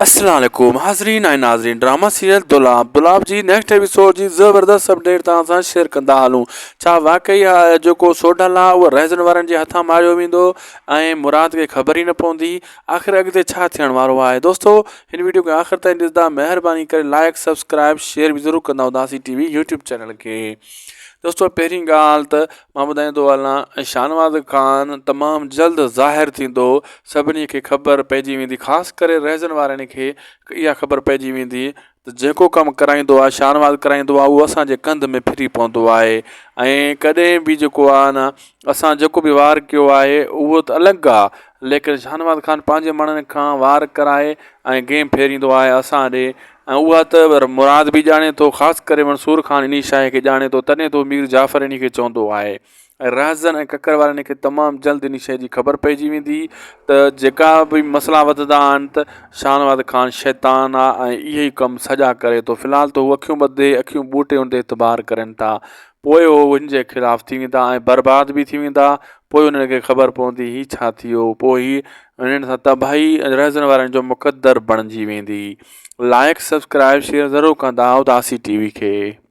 السلام عليڪم حاضرين ۽ ناظرين ڊراما سيريل دولاب دولاب جي نيڪسٽ ايپيسوڊ جي زبردست اپڊيٽ توهان سان شيئر ڪندا هلون ڇا واقعي جيڪو سوڍل آ اهو رهزن وارن جي هٿان ماريو ويندو ۽ مراد کي خبر ئي نه پوندي آخر اڳتي ڇا ٿيڻ وارو آهي دوستو هن ويڊيو کي آخر تائين ڏسندا مهرباني ڪري لائڪ سبسڪرائب شيئر به ضرور ڪندا اداسي ٽي وي يوٽيوب چينل کي دوستو پهرين ڳالهه ته مان ٻڌائيندو هلان شاهنواز خان تمام جلد ظاهر ٿيندو سڀني کي خبر پئجي ويندي خاص ڪري رهزن وارن کي اها خبر پئجي ويندي ته جيڪو ڪم ڪرائيندو آهي شاهنواز ڪرائيندو آهي اهو اسانجي ڪنڌ ۾ ڦري پوندو آهي ۽ ڪڏهن به جيڪو آهي نه اسان جيڪو به وار ڪيو آهي اهو ته الڳ آهي ليڪن شاهنواز خان پنهنجي ماڻهن کان وار ڪرائي ۽ گيم ڦيريندو آهي اسان ڏي ۽ اها ته مراد به ڄاڻي ٿو، خاص ڪري منصور خان انهي شيء کي ڄاڻي ٿو، تڏهن ٿو مير جعفر انهي کي چوندو آهي ۽ رهزن ۽ ڪڪر وارن کي تمام جلد انهي شيء جي خبر پئجي ويندي ته جيڪا به مسئلا وڌندا آهن ته شاهنواز خان شيطان آ ۽ اهي ئي ڪم سڄا ڪري ٿو في الحال ته هو اکيون ٻڌي اکيون ٻوٽي ان تي اعتبار ڪرين ٿا پوء هو هن جي خلاف ٿي ويندا ۽ برباد به ٿي ويندا پوء انهن کي خبر پوندي هي ڇا ٿي ويو پوء هي انهن سان تباهي ۽ رهزن وارن جو مقدر بڻجي ويندي لائڪ سبسڪرائب شيئر ضرور ڪندا اداسي ٽي وي کي.